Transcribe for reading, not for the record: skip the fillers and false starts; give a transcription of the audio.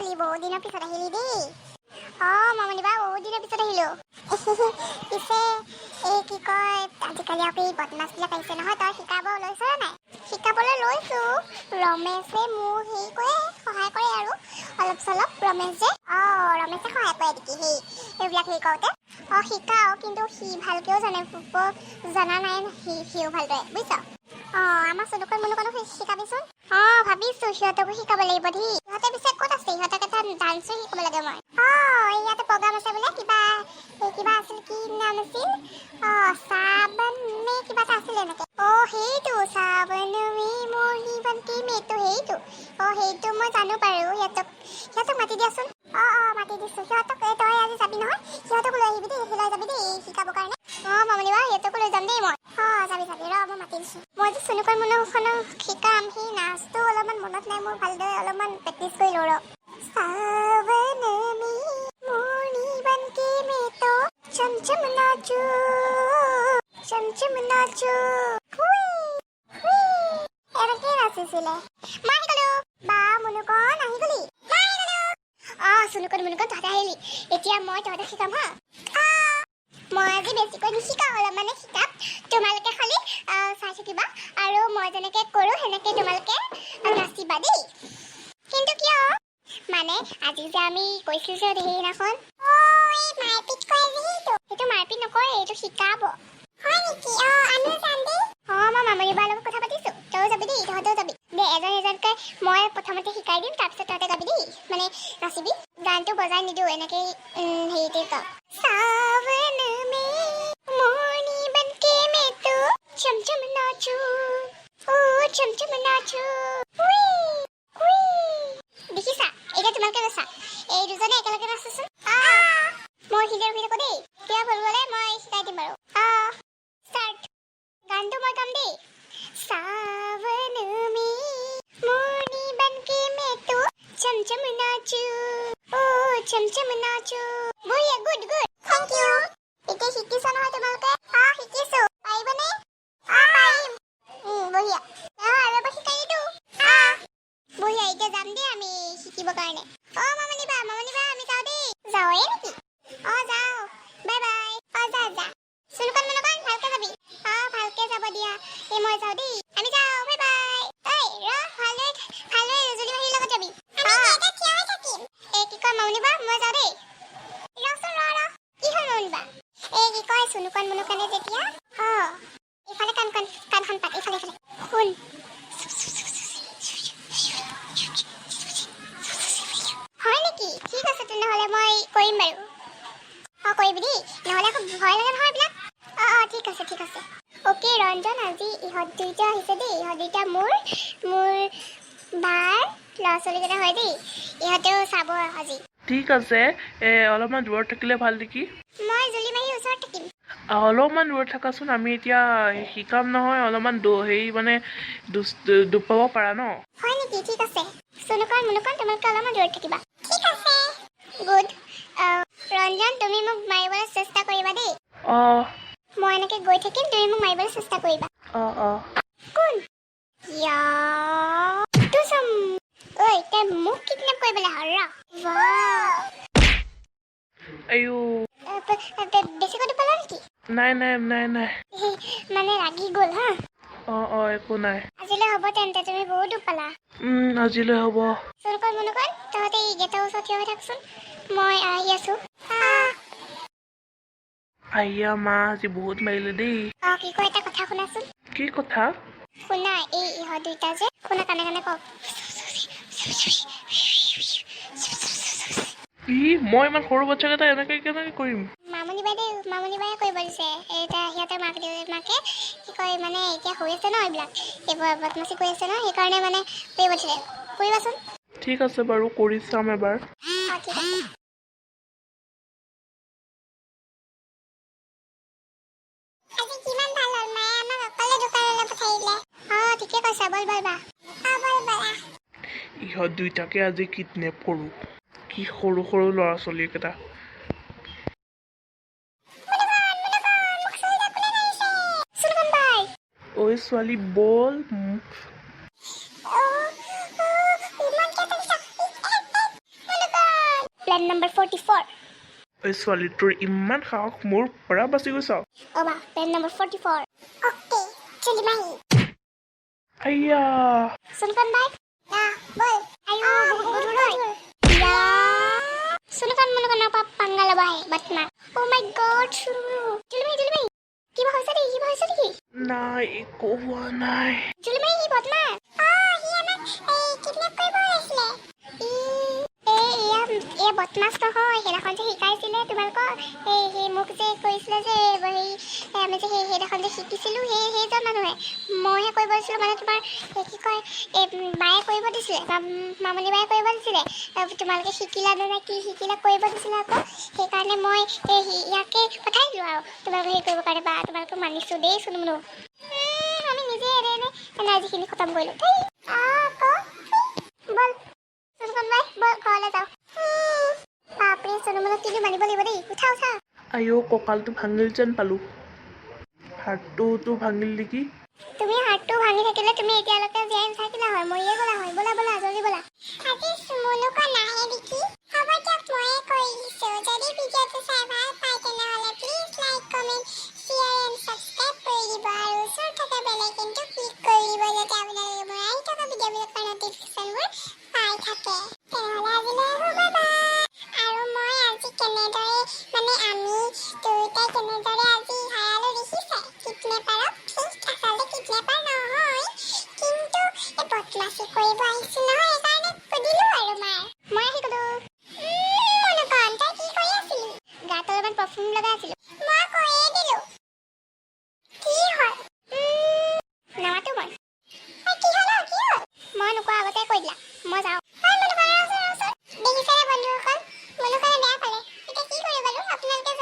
জুলি, বহুত দিনৰ পিছত আহিলি দেই। অঁ মামনি বা, বহুত দিনৰ পিছত আহিলো। পিছে এই কি কয়, আজিকালি আকৌ এই বদমাছবিলাক আহিছে নহয়, তই শিকাব লৈছ নাই? শিকাবলৈ লৈছো। ৰমেশে মোক হেৰি কৰে, সহায় কৰে আৰু অলপ চলপ। ৰমেশ যে, অঁ, ৰমেশে সহায় কৰে নেকি সেই সেইবিলাক হেৰি কৰোঁতে? অঁ, শিকাও, কিন্তু সি ভালকেও জানে, জনা নাই সি, সিও ভালদৰে, বুজিছ? অঁ, আমাৰ চুনুকন মুনুকনক শিকাবিচোন। অঁ, ভাবিছো সিহঁতকো শিকাব লাগিব দেই। সিহঁতে পিছে ক'ত আছে? সিহঁতক এটা ডান্সো শিকাব লাগে মই। অঁ, ইয়াতে প্ৰগ্ৰাম আছে বোলে কিবা, এই কিবা আছিল, কি নাম আছিল? অঁ, सावन में কিবা এটা আছিল এনেকে। অঁ, সেইটো सावन में मोरनी बनके मैं तो, সেইটো। অঁ, সেইটো মই জানো বাৰু। সিহঁতক মাতি দিয়াচোন। অঁ, মাতি দিছো সিহঁতক। এই তই আজি যাবি নহয়, সিহঁতকো লৈ আহিবি দেই, লৈ যাবি দেই শিকাবৰ কাৰণে। অঁ মামনি বা, সিহঁতকো লৈ যাম দেই মই। অঁ, যাবি যাবি। ৰ, মই মাতি দিছো। মই যে চুনুকন মুনুখনক শিকাম, সেই নাচটো অলপমান মনত নাই মোৰ ভালদৰে, অলপমান প্ৰেক্টিচ কৰি লওঁ ৰ। सावन में मोरनी बनके मैं तो चम चम नाचू, चम चम नाचू, হুই হুই, এনেকেই নাচিছিলে। মই আহি গলো। বা মুনুকন, আহি গলি? মই আহি গলো। অঁ চুনুকন মুনুকন, তহঁতে আহিলি, এতিয়া মই তহঁতক শিকাম হা। মই আজি বেছিকৈ নিশিকাওঁ, অলপমানে শিকাম। তোমালোকে খালি চাই থাকিবা আৰু মই যেনেকৈ কৰোঁ সেনেকৈ তোমালোকে নাচিবা দেই। কিন্তু কিয়? মানে আজি যে আমি কৈছিলো যে সেইদিনাখন মাৰপিট কৰে যে, সেইটো মাৰপিট নকৰে, এইটো শিকাব। হয় নেকি? অঁ, আমিও যাম দেই। অঁ, মই মামনি বাৰ লগত কথা পাতিছো, তয়ো যাবি দেই, তহঁতেও যাবি দে। এজন এজনকৈ মই প্ৰথমতে শিকাই দিম, তাৰপিছত তহঁতে গাবি দেই, মানে নাচিবি। গানটো বজাই নিদিওঁ, এনেকেই হেৰিতে গাওঁ। सावन में मोरनी बनके मैं तो चम चम नाचू, ओ चम चम नाचू, হুই হুই। দেখিছা? এতিয়া তোমালোকে নাচা। এই দুজনে একেলগে নাচাচোন। মই সিজে ৰখি থাকো দেই, কিবা ভুল হ'লে মই শিকাই দিম বাৰু। ষ্টাৰ্ট। গানটো মই গাম দেই। सावन में मोरनी बनके मैं तो चम चम नाचू, ओ चम चम नाचू। বঢ়িয়া, গুড গুড, thank U. এতিয়া শিকিছা নহয় তোমালোকে? অঁ, শিকিছো। পাৰিবনে? অঁ, পাৰিম। বঢ়িয়া। অঁ, আৰু এবাৰ শিকাই দিওঁ। অঁ, বঢ়িয়া। এতিয়া যাম দেই আমি শিকিবৰ কাৰণে। অঁ মামনি বা, মামনি বা, আমি যাওঁ দেই। যাওঁৱেই নেকি? অঁ, যাওঁ, বাই বাই। অঁ, যা যা। চুনুকন মুনুকন, ভালকে যাবি। অঁ, ভালকে যাব দিয়া। এই মই যাওঁ দেই। আমি যাওঁ, বাই বাই। ঐ ৰ, ভালদৰে ভালদৰে জুলি মাহীৰ লগত যাবি। এই কি কয়, মামনি বা, মই যাওঁ দেই। ৰচোন, ৰ ৰ। কি হ'ল মামনি বা? এই কি কয়, চুনুকন মুনুকনে যেতিয়া, অঁ, এইফালে কাণ কাণ কাণখন পাত, এইফালে এইফালে শুন। হয় নেকি? ঠিক আছে তেনেহ'লে, মই কৰিম বাৰু। অঁ, কৰিবি দেই, নহ'লে আকৌ ভয় লাগে নহয় এইবিলাক। অঁ, ঠিক আছে, ঠিক আছে, অ'কে। ৰঞ্জন, আজি ইহঁত দুইটা আহিছে দেই। ইহঁত দুইটা মোৰ মোৰ বাৰ ল'ৰা ছোৱালীকেইটা হয় দেই। ইহঁতেও চাব আজি। ঠিক আছে। অলপমান দূৰত থাকিলে ভাল নেকি? মই জুলি মাহীৰ ওচৰত থাকিম। অলপমান দূৰত থাকাচোন। আমি এতিয়া শিকাম নহয়, অলপমান হেৰি মানে দুখ পাব পাৰা ন। হয় নেকি? ঠিক আছে। চুনুকন মুনুকন, তোমালোকে অলপমান দূৰত থাকিবা। ঠিক আছে, গুড। ৰঞ্জন, তুমি মোক মাৰিবলৈ চেষ্টা কৰিবা দেই। অঁ। মই এনেকৈ গৈ থাকিম, তুমি মোক মাৰিবলৈ চেষ্টা কৰিবা। অঁ। কোন তুচম। ঐ, তই মোক কিডনেপ কৰিবলৈ আহ, ৰ। বাহ। আইও। বেছিকৈ দুখ পালা নেকি? নাই নাই নাই নাই। মানে লাগি গ'ল হা। অঁ, একো নাই। আজিলৈ হ'ব তেন্তে, তুমি বহুত দুখ পালা। আজিলৈ হ'ব। চুনুকন মুনুকন, তহঁতে এই গেটৰ ওচৰত থিয় হৈ থাকচোন, মই আহি আছো। আইয়া মা, আজি বহুত মাৰিলে দেই। অঁ, কি কয়, এটা কথা শুনাচোন। কি কথা? শুনা, এই ইহঁত দুইটা যে, শুনা, কাণে কাণে কওক। ই মই ইমান সৰু বাচ্ছাকেইটা এনেকৈ কেনেকৈ কৰিম? মামনি বাইদেউ, মামনি বায়ে কৰিব দিছে। এতিয়া সিহঁতে মাক মাকে কি কয়, মানে এতিয়া হৈ আছে ন এইবিলাক, এইবোৰ বদমাচি কৰি আছে ন, সেইকাৰণে মানে কৰিব দিছে। কৰিবাচোন। ঠিক আছে বাৰু, কৰি চাম এবাৰ। অঁ, ঠিক আছে। আজি কিমান ভাল হ'ল, মায়ে আমাক অকলে দোকানলৈ পঠাই দিলে। অঁ, ঠিকে কৈছা। ব'ল ব'ল বা। অঁ, ব'ল ব'ল, আহ। ইহঁত দুইটাকে আজি কিডনেপ কৰোঁ। কি সৰু সৰু ল'ৰা ছোৱালীকেইটা। চুনুকন বাই। ঐ ছোৱালী, ব'ল। ইমান কিয় টানিছা? Plan number 44। এই ছোৱালীটোৰ ইমান সাহস, মোৰ পৰা বাচি গৈছ। অ' বা, প্লেন নম্বৰ 44। অ'কে, জুলি মাহী। আইয়া! চুনুকণ বাই, ব'ল। আয়ো, বহুত গধুৰ হয়। ইয়া, চুনুকণ মুনুকণৰ পৰা পাঙ্গা ল'ব আহে বদমাছ। অ' মাই গড, চুনু, জুলি মাহী, জুলি মাহী, কিবা হৈছে নেকি? কিবা হৈছে নেকি? নাই, একো হোৱা নাই। জুলি মাহী, সি বদমাছ। অ' সি আমাক এই কিডনেপ কৰিব আহিছিলে। ই এই এয়া এয়া বদমাছ নহয়, সেইদিনাখন যে শিকাইছিলে তোমালোকক, সেই মোক যে কৈছিলে যে সেই আমি যে সেইদিনাখন যে শিকিছিলোঁ, সেইজন মানুহে। মইহে কৰিব দিছিলোঁ, মানে তোমাৰ এই কি কয়, এই বায়ে কৰিব দিছিলে, মামনি বায়ে কৰিব দিছিলে। তোমালোকে শিকিলা নে কি শিকিলা কৰিব দিছিলে আকৌ। সেইকাৰণে মই এই ইয়াকে পঠাই দিলোঁ আৰু তোমালোকে হেৰি কৰিবৰ কাৰণে। বা, তোমালোকে মানিছোঁ দেই। চুনুমুনু, আমি নিজে এনে এনে এনাৰ্জিখিনি খতম কৰিলোঁ। ধেই। আকৌ ব'ল চুনুকণ বাই, ব'ল ঘৰলৈ যাওঁ। বাপৰে, চুনুমুনুক কিন্তু মানিব লাগিব দেই। উঠা, উঠা। আইঅ, কঁকালটো ভাঙিল যেন পালোঁ। হাৰ্টটোতো ভাঙিল নেকি? তুমি হাৰ্টটো ভাঙি থাকিলে তুমি এতিয়ালৈকে জীয়াই নাথাকিলা হয়, মৰিয়ে গ'লা হয়। ব'লা, ব'লা, জলদি ব'লা। আজি চুমুনুকো নাহে নেকি? হ'ব দিয়ক, ময়ে কৰি দিছোঁ। যদি ভিডিঅ'টো চাই ভাল পায়, তেনেহ'লে please like, comment, share and subscribe কৰি দিব আৰু ওচৰত থকা বেল আইকনটো ক্লিক কৰি দিব, যাতে আপোনালোকে মোৰ আহি থকা ভিডিঅ'বিলাকৰ ন'টিফিকেশ্যনবোৰ পাই থাকে। তেনেহ'লে আজিলৈ আহোঁ, বাই বাই। আৰু মই আজি কেনেদৰে, মানে আমি দুয়োটাই কেনেদৰে আজি হেৰালো দেখিছে, কিডনেপাৰক। ঠিক আচলতে কিডনেপাৰ নহয়, কিন্তু এই বদমাচি কৰিব আহিছিল নহয়, সেইকাৰণে সুধিলো আৰু মাৰ। মই আহি গ'লো। মনুকণ, তই কি কৰি আছিলি? গাত অলপমান পাৰফিউম লগাই আছিলো। মই কৈয়ে দিলো। কি হ'ল? নামাতো মই। ঐ, কি হ'ল? অ, কি হ'ল? মই নোকোৱা আগতে কৈ দিলা। মই যাওঁ। ঐ মনুকণ, ৰচোন, ৰচোন। দেখিছেনে বন্ধুসকল, মনুকণে বেয়া পালে। এতিয়া কি কৰিব বাৰু? আপোনালোকে